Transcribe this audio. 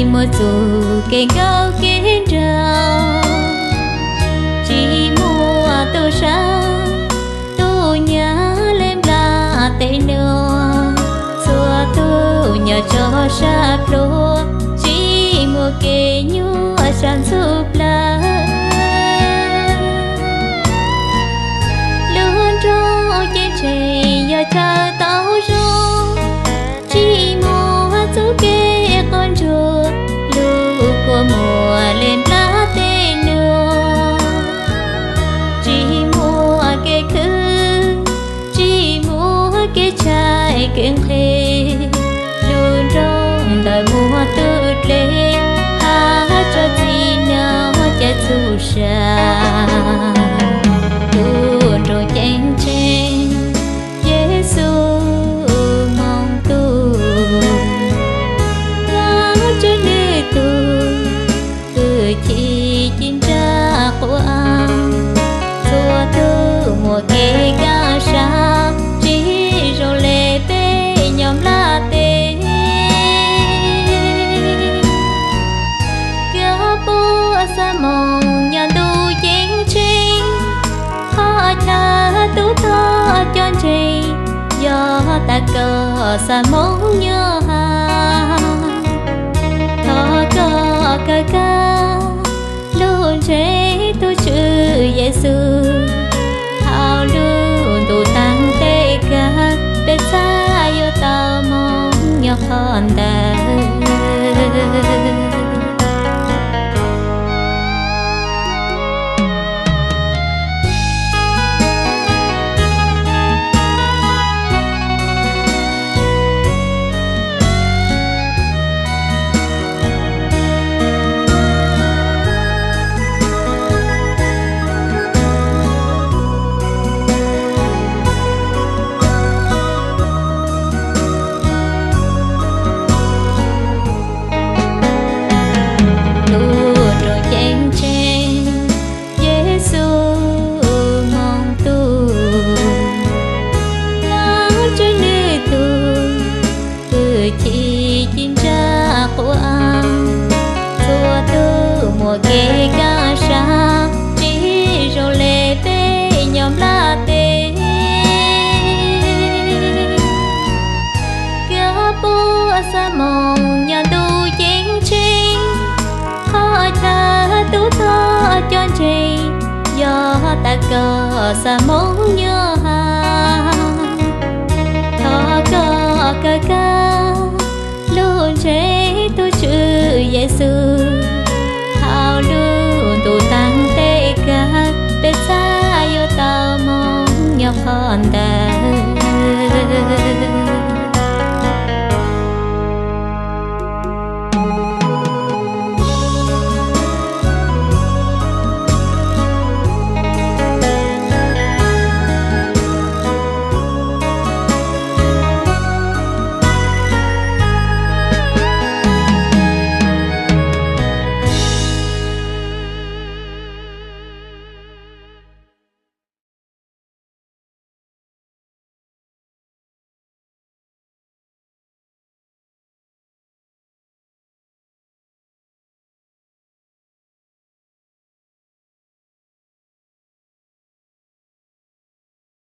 Tsis muaj txuj kev nkauj kev nraug, tsis muaj tub sab tub nyab le nplaj tes nuav. Txhua tug nyob tso sab pluag, tsis muaj kev nyuaj sab ntxhub plawv. Lub nroog ceeb tsheej yog chaw tau zoo, tsis muaj txuj kev quaj ntsuag, lub kua muag le nplaj tes nuav. Tsis muaj kev khwv, tsis muaj kev tshai kev nqhis, lub nroog ntawm muaj tub dlej, hab tso txim nyob caij txhub sa. Tub nroog ceeb tsheej, Yexus Moog Tub, Vajtswv nwg tug, fwj chim ci nra quav, txhua tug muaj kev kaj sab, tsis zoo le peb nyob nplaj teb. Kws puab xaav moog nyob ntuj ceeb tsheej, qhov chaw tub thov cov ntseeg, yog tas koj xaav moog nyob has, thov koj kawm kag lug ntseeg tug Tswv Yexus. Thaum lub ntuj taag teb kag, peb txhaj yuav tau moog nyob qhov ntawd. Tub nroog ceeb tsheej, Yexus Moog Tub, Vajtswv nwg tug, fwj chim ci nra quav, txhua tug muaj kev kaj sab, tsis zoo le peb nyob nplaj teb. Kws puab xaav moog nyob ntuj ceeb tsheej, qhov chaw tub thov cov ntseeg, yog tas koj xaav moog nyob has, thov koj kawm kag lug ntseeg tug Tswv Yexus.